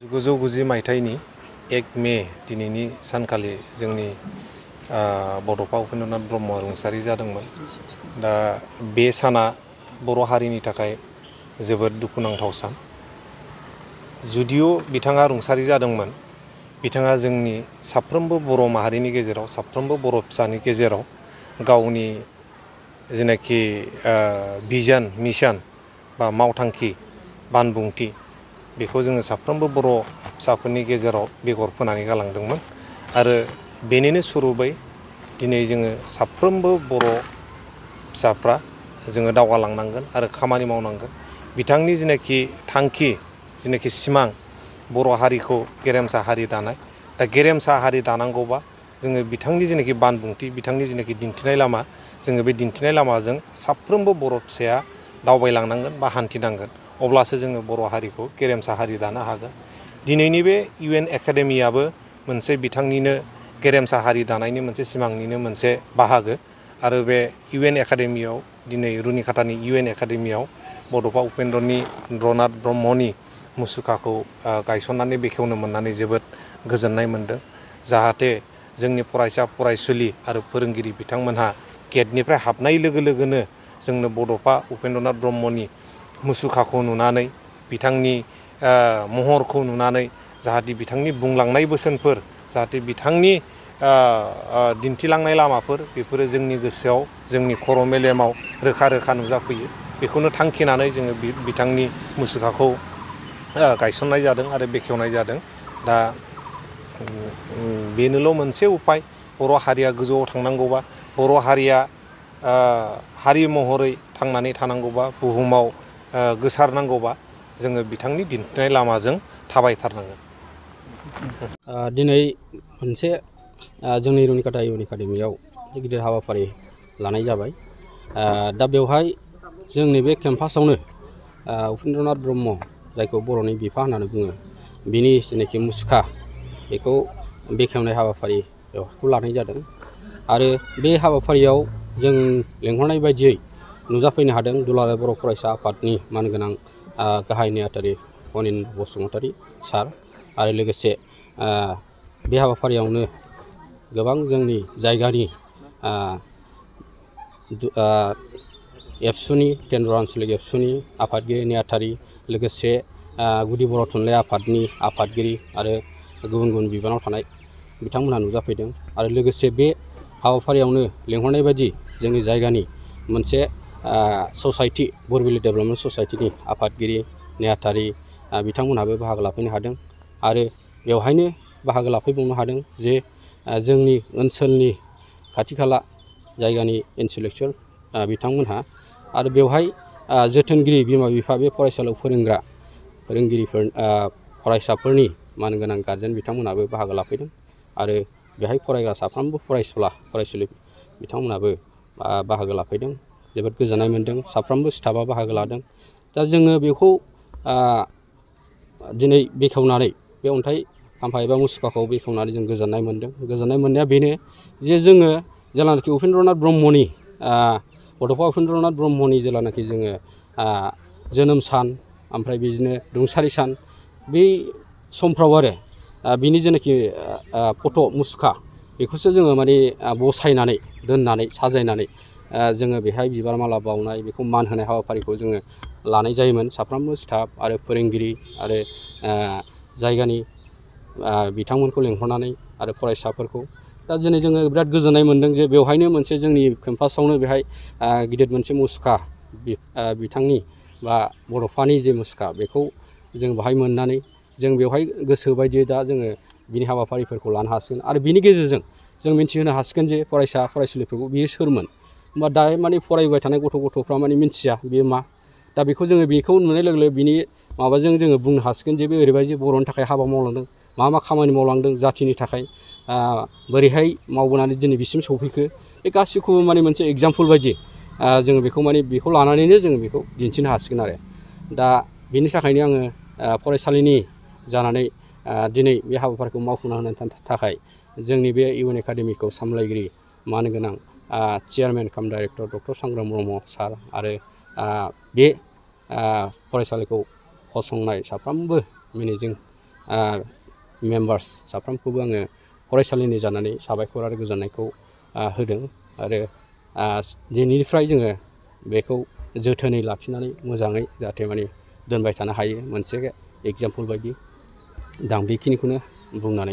1990 मायथाइनि 1 मे दिनैनि सानखालि जोंनि बड'फा उपेन्द्रनाथ ब्रह्मआ रुंसारि जादोंमोन। दा बे साना बर' हारिनि थाखाय जोबोद दुखुनांथाव सान। जुदिअ बिथाङा रुंसारि जादोंमोन, बिथाङा जोंनि साफ्रोमबो बर' माहारिनि गेजेराव, साफ्रोमबो बर' फिसानि गेजेराव गावनि जेनाखि भिजन मिशन बा मावथांखि बानबुंथि बेखौ जोङो साफ्रोमबो बर' फिसाफोरनि गेजेराव बेगर फोनानै गालांदोंमोन आरो बेनिनो सुरुबै दिनै जोङो साफ्रोमबो बर' फिसाफ्रा जोङो दावगालांनांगोन आरो खामानि मावनांगोन। बिथांनि जेनाखि थांखि, जेनाखि सिमां, बर' हारिखौ गेरेमसा हारि दानाय, दा गेरेमसा हारि दानांगौबा जोङो बिथांनि जेनाखि बानबुंथि, बिथांनि जेनाखि दिन्थिनाय लामा, जोङो बे दिन्थिनाय लामाजों साफ्रोमबो बर' फिसाया दावबायलांनांगोन बा हान्थिनांगोन। अब्लासो जोङो बर' हारिखौ गेरेमसा हारि दानो हागोन। दिनैनि बे UN एकाडेमियाबो मोनसे बिथांनिनो गेरेमसा हारि दानायनि मोनसे सिमांनिनो मोनसे बाहागो आरो बे UN एकाडेमियाव दिनै रुनिखातानि UN एकाडेमियाव बड'फा उपेन्द्रनाथ ब्रह्मनि मुसुखाखौ गायसननानै बेखेवनो मोननानै जोबोद गोजोननाय मोनदों। जाहाथे जोंनि फरायसा फरायसुलि आरो फोरोंगिरि बिथांमोनहा गेटनिफ्राय हाबनाय लोगो लोगोनो जोंनो बड'फा उपेन्द्रनाथ ब्रह्मनि मुसुखाखौ नुनानै, बिथांनि महरखौ नुनानै जाहाथे बिथांनि बुंलांनाय बोसोनफोर, जाहाथे बिथांनि दिन्थिलांनाय लामाफोर, बेफोरो जोंनि गोसोआव, जोंनि खर' मेलेमाव रोखा रोखा नुजाफैयो। बेखौनो थांखिनानै जोङो बिथांनि मुसुखाखौ गायसननाय जादों आरो बेखेवनाय जादों। दा बेनोल' मोनसे उपाय, बर' हारिया गोजौआव थांनांगौबा, बर' हारिया हारि महरै थांनानै थानांगौबा, बुहुमाव गोसारनांगौबा जोङो बिथांनि दिन्थिनाय लामाजों थाबायथारनांगोन। दिनै मोनसे जोंनि रुनिखाता UN एकाडेमियाव गिदिर हाबाफारि लानाय जाबाय। दा बेवहाय जोंनि बे केम्पासावनो उपेन्द्रनाथ ब्रह्म, जायखौ बर'नि बिफा होननानै बुङो, बिनि जेनाखि मुसुखा बेखौ बेखेवनाय हाबाफारि बेखौ लानाय जादों। आरो बे हाबाफारियाव जों लेंहरनाय बायदियै नुजाफैनो हादों दुलाराय बर' फरायसा आफादनि मानगोनां गाहाय नेहाथारि अनिल बसुमतारी सार आरो लोगोसे बे हाबाफारियावनो गोबां जोंनि जायगानि एबसुनि, केन्द्र आन्सलिक एबसुनि आफादगिरि नेहाथारि, लोगोसे गुदि बर' थुनलाइ आफादनि आफादगिरि आरो गुबुन गुबुन बिबानाव थानाय बिथांमोनहा नुजाफैदों। आरो लोगोसे बे हाबाफारियावनो लेंहरनाय बायदि जोंनि जायगानि मोनसे ससाइटि, बरबिलि डेभेलपमेन्ट ससाइटिनि आफादगिरि नेहाथारि बिथांमोनहाबो बाहागो लाफैनो हादों। आरो बेवहायनो बाहागो लाफैबावनो हादों जे जोंनि ओनसोलनि खाथि खाला जायगानि इन्टेलेक्सुयेल बिथांमोनहा, आरो बेवहाय जोथोनगिरि बिमा बिफा, बे फरायसालियाव फोरोंग्रा फोरोंगिरिफोर, फरायसाफोरनि मानगोनां गारजेन बिथांमोनहाबो बाहागो लाफैदों। आरो बेहाय फरायग्रा साफ्रोमबो फरायसुलि बिथांमोनहाबो बाहागो लाफैदों। जोबोद गोजोननाय मोन्दों, साफ्रोमबो स्टाफआ बाहागो लादों। दा जोङो बेखौ दिनै बेखेवनानै, बे अन्थाइ खाम्फा एबा मुसुखाखौ बेखेवनानै जों गोजोननाय मोन्दों। गोजोननाय मोननाया बेनो जे जोङो जेब्लानाखि उपेन्द्रनाथ ब्रह्मनि, बड'फा उपेन्द्रनाथ ब्रह्मनि जेब्लानाखि जोङो जोनोम सान, ओमफ्राय बिदिनो रुंसारि सान, बै समफ्राव आरो बिनि जेनाखि फट' मुसुखा, बेखौसो जोङो माने बसायनानै दोननानै, साजायनानै जोङो बेहाय बिबार माला बावनाय, बेखौ मान होनाय हाबाफारिखौ जोङो लानाय जायोमोन। साफ्रोमबो स्टाफ आरो फोरोंगिरि आरो जायगानि बिथांमोनखौ लेंहरनानै आरो फरायसाफोरखौ। दा दिनै जोङो बिराद गोजोननाय मोन्दों जे बेवहायनो मोनसे जोंनि केम्पासावनो बेहाय गिदिर मोनसे मुसुखा, बिथांनि बा बड'फानि जे मुसुखा, बेखौ जों बेहाय मोननानै जों बेवहाय गोसो बायदियै दा जोङो बिनि हाबाफारिफोरखौ लानो हासिगोन। आरो बिनि गेजेरजों जों मिन्थिहोनो हासिगोन जे फरायसा फरायसुलिफोरखौ बियो सोरमोन। होमबा दायो माने फरायबाय थानाय गथ'फ्रा माने मिन्थिया बेयो मा। दा बेखौ जोङो बेखौ नुनाय लोगो लोगो बिनि माबाजों जोङो बुंनो हासिगोन जे बे ओरैबायदि बर'नि थाखाय हाबा मावलांदों, मा खामानि मावलांदों, जाथिनि थाखाय बोरैहाय मावबोनानै दिनै बिसिम सौफैखो, बे गासैखौबो माने मोनसे एग्जाम्पल बायदि जोङो बेखौ माने बेखौ लानानैनो जोङो बेखौ दिन्थिनो हासिगोन आरो। दा बेनि थाखायनो आङो फरायसालिनि जानानै दिनै बे हाबाफारिखौ मावफुंना होनो थाखाय जोंनि बे UN एकाडेमिखौ सामलायगिरि मानगोनां चेयारमेन काम डाइरेक्टर डक्टर सांग्राम ब्रह्म सार आरो बे फरायसालिखौ फसंनाय साफ्रोमबो मेनेजिं मेम्बार्स साफ्रोमखौबो आङो फरायसालिनि जानानै साबायखर आरो गोजोननायखौ होदों आरो दिनैनिफ्राय जोङो बेखौ जोथोनै लाखिनानै मोजाङै जाहाथे माने दोनबाय थानो हायो मोनसे एग्जाम्पोल बायदि दा आं बेखिनिखौनो बुंनानै